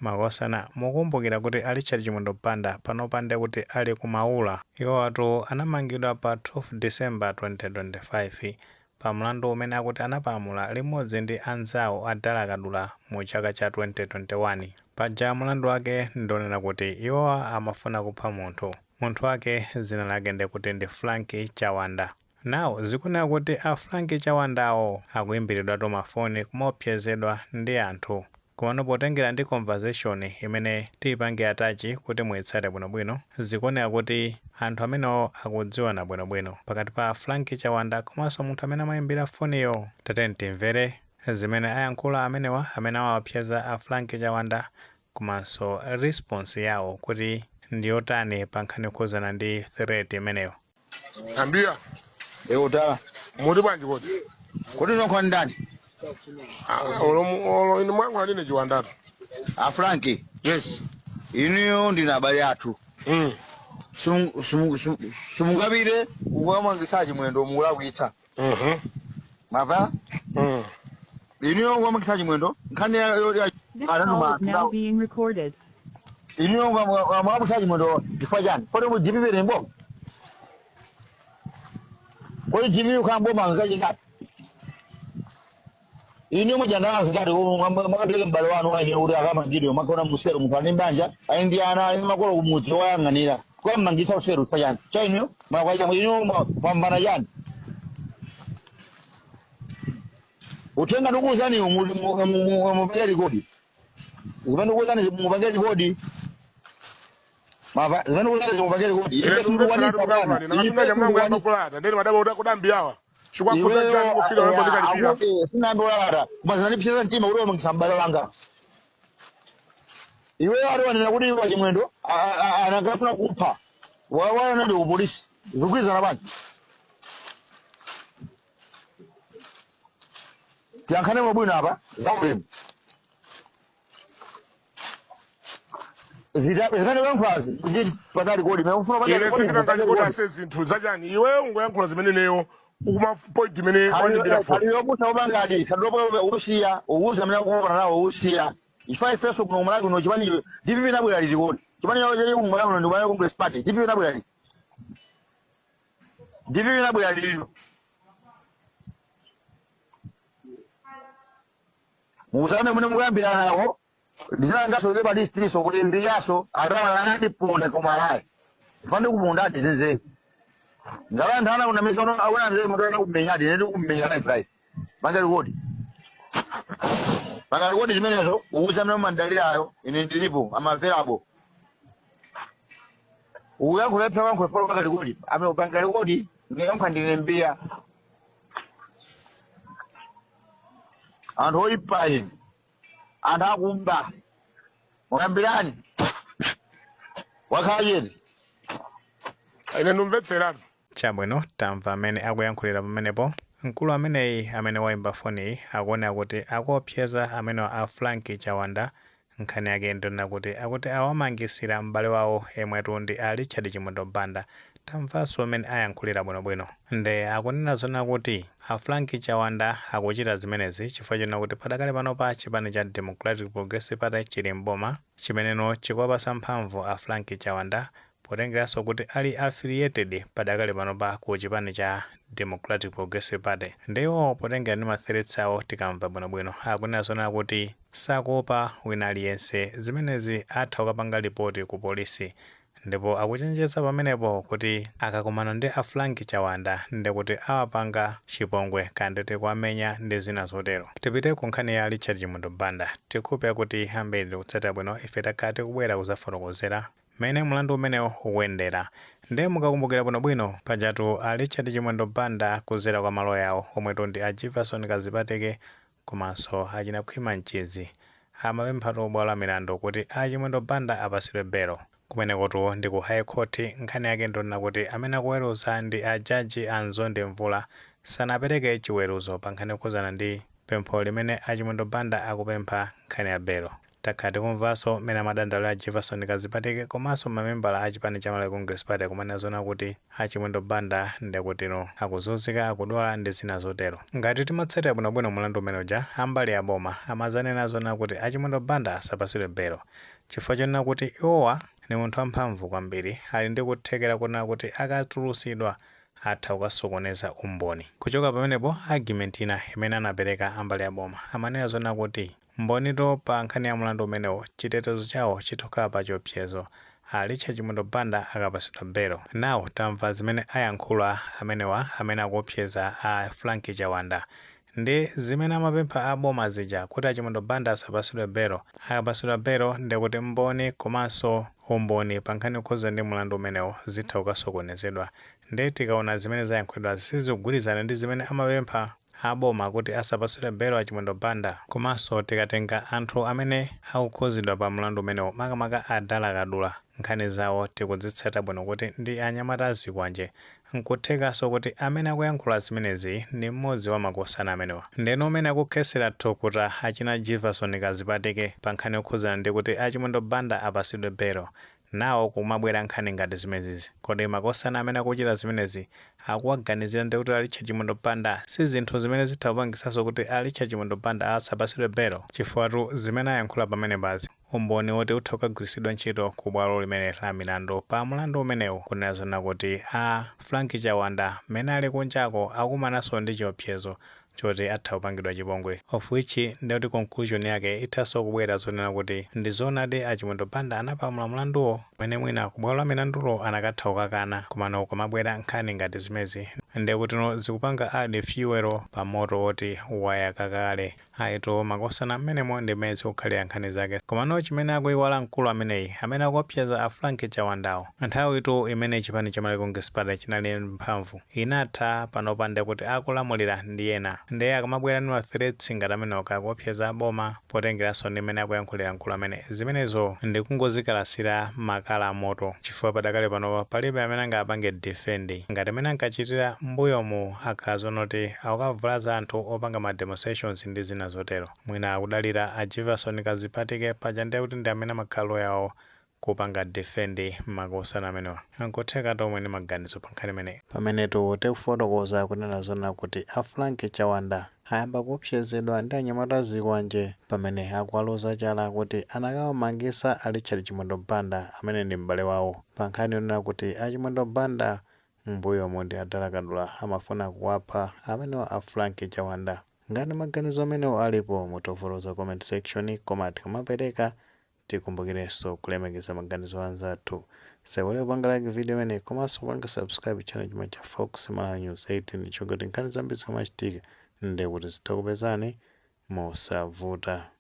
Makosana, mukumbukira kuti a Richard Chimwendo Banda panopa ndekuti ali ku Maula. Iwowatu anamangidwa pa 12 December 2025 pa mlandu umene akuti anapalamula limodzi ndi anzawo a Dala Kadula mu chaka cha 2021. Paja mlandu wake ndionena kuti iwowa amafuna kupha munthu. Munthu wake dzina lake ndekuti ndi Frank Chawanda. Now zikuoneka kuti a Frank Chawandawo akuimbiridwatu mafoni kumaopsezedwa ndi anthu. Komano potengera ndi conversation imene tiyipange attach kuti muyitsate bwinobwino, zikuoneka kuti anthu amenewo akudziwana bwinobwino pakati pa Frank Chawanda komanso munthu amene amayimbira foniyo. Tatiyeni timvere zimene ayankhula amenewa amene amawaopseza a Frank Chawanda komanso response yawo kuti ndiyotani pa nkhani yokhuzana ndi threat imeneyo. Ambiya. Ewo tala. Muli bwanji kodi? Kodi nokha ndani? Ah, olo olo ine mwangu aline chiwandatu. A Frank. Yes. Inuyo ndinu abale athu. Simungapite kukamangisa Chimwendo mukulakwitsa. Mava? Inuyo kukamangisa Chimwendo nkhani ya This call is now being recorded. Inuyo mukamangisa Chimwendo chifukwa chani? Kodi mu DPP ni mboma? Kodi DPP kukhala mboma ngachingati? Inuyo mujandala zingati mwakapereka m'bale wanu wa inuyo kuti akamangidwe mwakaona musero munthu ali mbanja ali ndi ana ali ndi makolo kumudzi woyang'anira kukamangisa usero chifukwa chani? Cha inuyo mwakwacha inuyo mwapambana chani? Uthenga ndikuwuzani mupange record. Zimene ndikuwuzani mupange record. Mava zimene ndikuwuzani mupange record. Ine Ife ndikutsala sitikwanitsa kukamva bwana. ni nakasunga Ife chamlangu yamba sitikwanitsa. kulata. Ndeni madaba kuti kudambiyawa. Chikwakuza Iweyo chani kufika wembo ndikalipira. akuti sinambe ulalata koma zinandipsera mtima kuti wamangisa m'bale wanga. Iweyo ali wanena kuti iwe Chimwendo anakafuna kupha. Wawana ndi ku polisi. Zikugwirizana bwanji? Tiyankhane mabwino apa zaulemu. Zimene uyankhulazi ziti panga record imene ufuna panga Ine record sindipanga panga record record. ase zinthu zachani. Iwe ungoyankhula zimene neyo ukuma point imene wandimbira phone. Khali yopusa upangadi khali yopusa usiya uwuza amene akuona nawo usiya. Chifukwa ifenso kuno kumalawi kuno chipani DPP inabwera liti kodi? Chipani chawo chili kumalawi kuno ndi Malawi Congress Party. DPP inabwera liti? DPP inabwera liti? Muuzane mune mukuyambira nawo ndizinangaso pa list iso kuti mbiyaso atala anatiponda kumalawi. Fande kuponda ati zenze. Ngala anthu ana kunamisa uno awona mzee mutu ana kumenya ati nende kumenya live live. Panga record. Panga record zimenezo uuza mne mandalirayo ine ndilipo I'm available. Uyankhula pha wankhula polo panga record. Ame upanga record ndiyankha ndine mbiya. Anthu oyipa inu. Anthu akumba. Mukambirani. Wakhala chete. Ine ndumvetseratu. Chabwino, tamva mmene akuyankhulira pamenepo. Mkulu ameneyi amene waimba foniyi akuoneka kuti akuopseza amenewa a Frank Chawanda. Nkhani yake ndionena kuti akuti awamangisira m'bale wawo yemwetu ndi a Richard Chimwendo Banda. Tamvanso mmene ayankhulira bwinobwino. Nde akunena zonena kuti a Frank Chawanda akuchita zimenezi chifukwa chonena kuti padakali panopa chipani cha Democratic Progressive Party chili m'boma chimeneno chikuwapasa mphamvu a Frank Chawanda potengeranso kuti ali affiliated padakali panopa ku chipani cha Democratic Progressive Party. Nde iwowo potengera ndi ma threats awo tikamva bwinobwino akunena zonena kuti sakuopa wina aliyense, zimenezi atha kukapanga report ku polisi ndipo akuchenjeza pamenepo kuti akakumana ndi a Frank Chawanda ndekuti awapanga chipongwe kaya ndikuti kuwamenya ndi zina zotero. Tipite ku nkhani ya Richard Chimwendo Banda. Tikhulupirira kuti ambiri tikutsatira bwino ife takhala tikubwera kuzafotokozera mmene mlandu umenewu ukuyendera. Nde mukakumbukira bwinobwino, pajatu a Richard Chimwendo Banda kuzera kwa maloya awo omwetu ndi a Jivason Kadzipatike komanso achina Khwima Mchizi amapemphatu bwalo la milandu kuti a Chimwendo Banda apasidwe belo. Kumenekotu ndi ku High Court, nkhani yake ndionena kuti amene akuweruza ndi a jaji a Mzonde Mvula sanapereke chiweruzo pa nkhani yokhuzana ndi pempho limene a Chimwendo Banda akupempha nkhani ya belo. Takhala tikumvanso mmene amadandaulira Jefferson Kazipatike komanso mamembala a chipani cha Malawi Congress Party kumanena zona kuti a Chimwendo Banda ndekutino akuzunzika, akudwala ndi zina zotero. Ngati timatsatira bwinobwino mulandu umene uja, ambali ya boma amazanena zona kuti a Chimwendo Banda asapasidwe belo chifukwa chonena kuti iwowa ni munthu wamphamvu kwambiri, ali ndi kuthekera kunena kuti akatulusidwa atha kukasokoneza umboni. Kuchoka pamenepo, argument ina imene anapereka ambali ya boma amanena zona kuti mbonito pa nkhani ya mulandu umenewo, chitetezo chawo chitokhala pa chiopsezo a Richard Chimwendo Banda akapasidwa belo. Nawo tamva zimene ayankhula amenewa amene akuopseza a Frank Chawanda ndi zimene amapempha aboma zija kuti a Chimwendo Banda asapasidwe belo. Akapasidwa belo, ndikuti mboni komanso umboni pa nkhani yokhuza ndi mulandu umenewo zitha kukasokonezedwa. Ndi tikaona zimene zayankhulidwa, sizikugwirizana ndi zimene amapempha aboma kuti asapasidwe belo a Chimwendo Banda. Komanso tikatenga anthu amene akukhuzidwa pa mlandu umenewo, makamaka adala Kadula, nkhani zawo tikudzitsata bwino kuti ndi anyamata azikwanje. Nkuthekanso kuti amene akuyankhula zimenezi ndi mmodzi wa makosana amenewa. Ndeno amene akukhesera thukuta achina Jefferson Kazipatike pa nkhani yokhuzana ndi kuti a Chimwendo Banda apasidwe belo, nawo kumabwera nkhani ngati zimenezi, kodi makosana amene akuchita zimenezi akuwaganizira ndi kuti a Richard Chimwendo Banda si zinthu zimene zitha kupangisanso kuti a Richard Chimwendo Banda asapasidwe belo? Chifukwa zimene ayankhula pamene pazi, umboni woti utha kukagwiritsidwa ntchito ku bwalo limene la milandu pa mulandu umenewu, kunena zona kuti a Frank Chawanda mmene ali kunjako akumananso ndi chiopsezo choti atha kupangidwa chipongwe, of which ndikuti conclusion yake ithanso kubwera zonena kuti ndi zoonadi, a Chimwendo Banda anapamula mlanduwo, pamene mwina ku bwalo la milandulo anakatha kukakana. Komano kumabwera nkhani ngati zimezi, ndikutino zikupanga add fuel pa moto woti wayaka kale. Ayitu makosana, mmenemo ndi mmene zikukhalira nkhani zake. Komano chimene akuiwala mkulu ameneyi amene akuopseza a Frank Chawandawo, nthawi imene chipani cha Malawi Congress Party chinali mphamvu inatha. Panopa ndikuti akulamulira ndi ena, ndiye akamabwera ndi ma threats ngati amenewo akuopseza aboma, potengeranso ndi mmene akuyankhulira mkulu amene, zimenezo ndikungozikalasira makala amoto, chifukwa padakale panopa palibe amene angapange defend ngati mmene ankachitira mbuyomu. Akazonoti akukavulaza anthu opanga ma demonstrations ndi zina zotero, mwina akudalira a Jefferson Kazipatike paja, ndiye kuti ndi amene amakhala yawo kupanga defend makosana amenewa. Nkutheka tomwe ndi maganizo pa nkhani imeneyi. Pamenetu tikufotokoza kunena zona kuti a Frank Chawanda ayamba kuopsezedwa ndi anyamata zikwanje pamene akuwaloza chala kuti anakawamangisa a Richard Chimwendo Banda amene ndi m'bale wawo, pa nkhani yonena kuti a Chimwendo Banda mbuyomu ndi adala Kadula amafuna kuwapha amenewa a Frank Chawanda. Ngati maganizo amenewo alipo, mutifotokoza comment section. Koma tikamapereka, tikumbukirenso kulemekeza maganizo anzathu. Sewole kupanga like video imene komanso kupanga subscribe channel chimwe cha Fox Malawi News 18, chonga nkhani zambiri zikamachitika ndekuti zitha kupezani mosavuta.